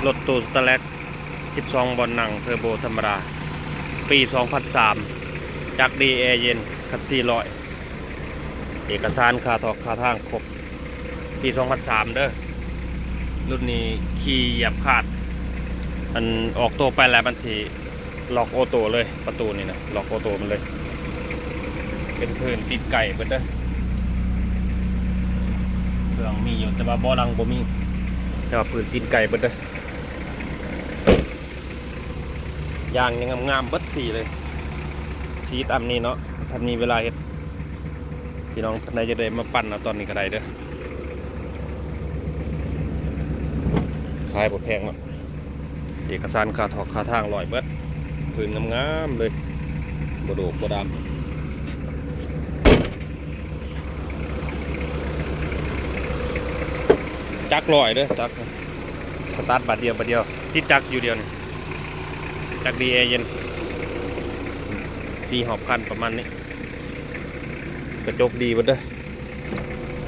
ລົດຕູ້ສະຕາເລັດ ສິບສອງບ່ອນນັ່ງ ເທີໂບທຳມະດາ ປີສອງພັນສາມ ຈັກດີແອເຢັນ ຄັດສີ່ຮ້ອຍ ເອກະສານຄ່າຖອກຄ່າທາງຄົບ ປີສອງພັນສາມເດີ. ລຸ້ນນີ້ຂີ່ຢຽບຄາດ ອັນອອກໂຕໄປແລ້ວມັນຊິ ລັອກໂອໂຕ້ເລີຍ ປະຕູນີ້ນະ ລັອກໂອໂຕ້ມັນເລີຍ. ເປັນພື້ນຕີນໄກ່ເບິດເດີ. ເຄື່ອງມີຢູ່ ແຕ່ວ່າເບາະຫຼັງບໍ່ມີ ແຕ່ວ່າພື້ນຕີນໄກ່ເບິດເດີ. ຢາງຍັງງາມໆເບິດສີ່ເລີຍ. ສີຕາມນີ້ເນາະ ຖ້າມີເວລາເຮັດ. ພີ່ນ້ອງທ່ານໃດຈະໄດ້ມາປັ່ນເອົາຕອນນີ້ກໍໄດ້ເດີ. ຂາຍບໍ່ແພງເນາະ. ເອກະສານຄ່າຖອກຄ່າທາງຮ້ອຍເບິດ. ພື້ນງາມໆເລີຍ ບໍ່ໂດກບໍ່ດຳ. ຈັກຮ້ອຍເດີ ຈັກສະຕາດບາດດຽວ ບາດດຽວ ຕິດຈັກຢູ່ດຽວນີ້. ຈັກດີແອເຢັນ ສີ່ຮອບຄັນປະມານນີ້. ກະຈົກດີເບິດເດີ.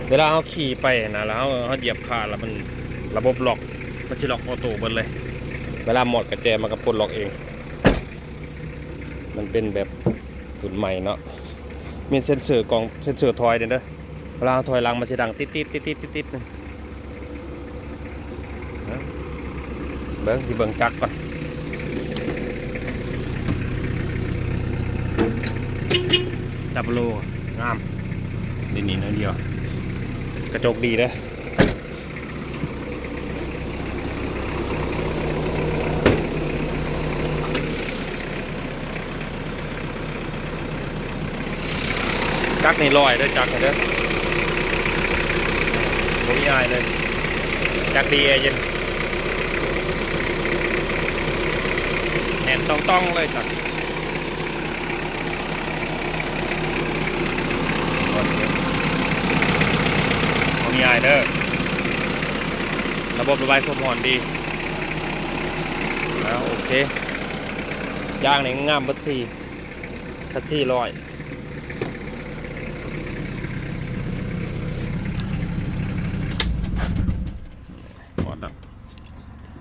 ເວລາເຮົາຂີ່ໄປຫັ້ນນະ ແລ້ວເຮົາ ເຮົາຢຽບຄາດ ແລ້ວມັນ ລະບົບລັອກ ມັນຊິລັອກໂອໂຕ້ເບິດເລີຍ. ເວລາມອດກະແຈ ມັນກະປົດລັອກເອງ. ມັນເປັນແບບລຸ້ນໃໝ່ເນາະ. ມີເຊັນເຊີກ້ອງ ເຊັນເຊີຖອຍນີ້ເດີ. ເວລາເຮົາຖອຍຫຼັງ ມັນຊິດັງຕິດໆ ຕິດໆ ຕິດໆ. ເບິ່ງ ຊິເບິ່ງຈັກກ່ອນ. ດັບເບິນໂອ ງາມ ເດນີ້ໜ້ອຍດຽວ. ກະຈົກດີເດີ. ຈັກນີ້ລອຍເດີ ຈັກນີ້ເດີ ບໍ່ມີອ້າຍເລີຍ. ຈັກດີແອເຢັນ ແໜ້ນຕ່ອງໆເລີຍຈັກ. ບໍ່ມີອ້າຍເດີ. ລະບົບລະບາຍຄວາມຮ້ອນດີ. ເອົາ ໂອເຄ. ຢາງນີ້ງາມເບິດສີ່ ຄັດສີ່ຮ້ອຍ.